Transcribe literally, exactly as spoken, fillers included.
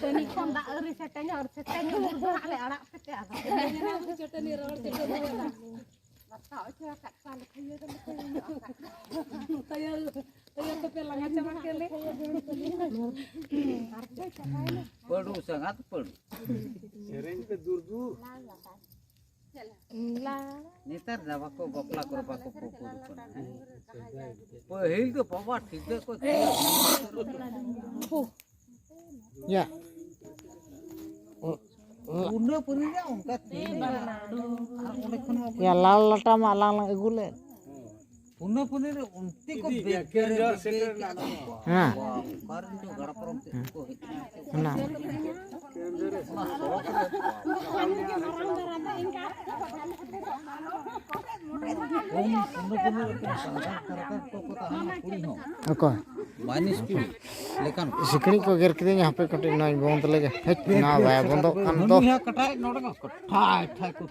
ᱛᱟᱹᱱᱤ ᱠᱷᱚᱱ ᱫᱟᱜ ᱟᱹᱣᱨᱤ ᱥᱮᱴᱮᱧᱚᱜ, ᱟᱹᱣᱨᱤ ᱥᱮᱴᱮᱧᱚᱜ, ᱩᱱ ᱫᱚ ᱦᱟᱸᱜ ᱞᱮ ᱟᱲᱟᱜ ᱯᱮ ᱛᱮ ᱟᱫᱚ᱾ ᱪᱟᱹᱴᱟᱹᱱᱤ ᱨᱚᱲ ᱛᱮ ᱠᱚ ᱨᱩᱣᱟᱹᱲᱟ᱾ ᱵᱟᱛᱟ ᱚᱪᱚ ᱟᱠᱟᱫ ᱠᱚᱣᱟ ᱞᱮ, ᱠᱷᱟᱹᱭᱟᱹ ᱫᱚᱞᱮ ᱠᱷᱟᱹᱭᱟᱹ ᱧᱚᱜ ᱟᱠᱟᱫ ᱠᱚᱣᱟ᱾ ᱛᱟᱭᱟ, ᱛᱟᱭᱟ ᱛᱮᱯᱮ ᱞᱟᱸᱜᱟ ᱪᱟᱵᱟ ᱠᱮᱫ ᱞᱮ᱾ ᱟᱨ ᱯᱮ ᱪᱟᱵᱟᱭᱮᱱᱟ᱾ ᱯᱟᱹᱰᱩ ᱥᱟᱸᱜᱟᱛ ᱯᱟᱹᱰᱩ᱾ ᱥᱮᱨᱮᱧ ᱯᱮ ᱫᱩᱨᱫᱩ᱾ ᱱᱮᱛᱟᱨ ᱫᱚ ᱵᱟᱠᱚ ᱵᱟᱯᱞᱟ ᱠᱚᱨᱮ ᱵᱟᱠᱚ ᱯᱩ-, ᱯᱩᱨᱩᱜ ᱠᱟᱱᱟ, ᱦᱮᱸ? ᱯᱟᱹᱦᱤᱞ ᱫᱚ ᱵᱟᱵᱟ ᱴᱷᱤᱠᱟᱹ ᱠᱚ ᱭᱟ᱾ ᱯᱩᱱᱟᱹ ᱯᱩᱱᱤ ᱨᱮ ᱚᱱᱠᱟ ᱛᱤᱱ ᱟᱨ ᱚᱸᱰᱮ ᱠᱷᱚᱱ ᱢᱟ ᱭᱟ, ᱞᱟᱞ ᱞᱟᱴᱟ ᱢᱟ ᱟᱞᱟᱝ ᱞᱟᱝ ᱟᱹᱜᱩ ᱞᱮᱫ᱾ ᱯᱩᱱᱟᱹ ᱯᱩᱱᱤ ᱨᱮ ᱚᱱᱛᱮ ᱠᱚ ᱤᱫᱤ ᱜᱮᱭᱟ, ᱵᱮᱜ ᱠᱮᱱᱫᱨᱚ ᱵᱮᱜ ᱥᱮᱴᱮᱨ ᱠᱮᱜᱼᱟ ᱮᱱᱟ᱾ ᱠᱚ᱾ ᱦᱮᱸ᱾ ᱚᱠᱟ ᱨᱮᱱ ᱪᱚ ᱜᱟᱲ ᱯᱟᱨᱚᱢ ᱛᱮ ᱠᱚ ᱦᱮᱡ ᱮᱱᱟ᱾ ᱚᱱᱟ᱾ ᱚᱱᱟ ᱥᱚᱲᱚᱠ ᱨᱮ᱾ ᱯᱩᱱᱟᱹ ᱯᱩᱱᱤ ᱨᱮ ᱥᱟᱱᱛᱟᱲ ᱠᱟᱨᱠᱟᱴ ᱠᱚ ᱠᱚ ᱛᱟᱦᱮᱱᱟ, ᱠᱩᱲᱤ ᱦᱚᱸ᱾ ᱚᱠᱚᱭ? ᱢᱟᱭᱱᱤᱥ ᱠᱩᱲᱤ ᱞᱮᱠᱟᱱ᱾ ᱥᱤᱠᱲᱤᱡ ᱠᱚ ᱜᱮᱨ ᱠᱤᱫᱤᱧᱟ, ᱦᱟᱯᱮ ᱠᱟᱹᱴᱤᱡ ᱱᱚᱣᱟᱧ ᱵᱚᱱᱫ ᱞᱮᱜᱮ᱾ ᱦᱮᱡ, ᱱᱚᱣᱟ ᱵᱟᱭ ᱵᱚᱱᱫᱚᱜ ᱠᱟᱱ ᱫᱚ᱾ ᱦᱟᱹᱱᱤ ᱦᱟᱸᱜ ᱠᱟᱴᱟᱭ ᱱᱚᱰᱮ ᱢᱟ ᱠᱟᱴᱟᱭ ᱴᱷᱟᱭ ᱠᱚ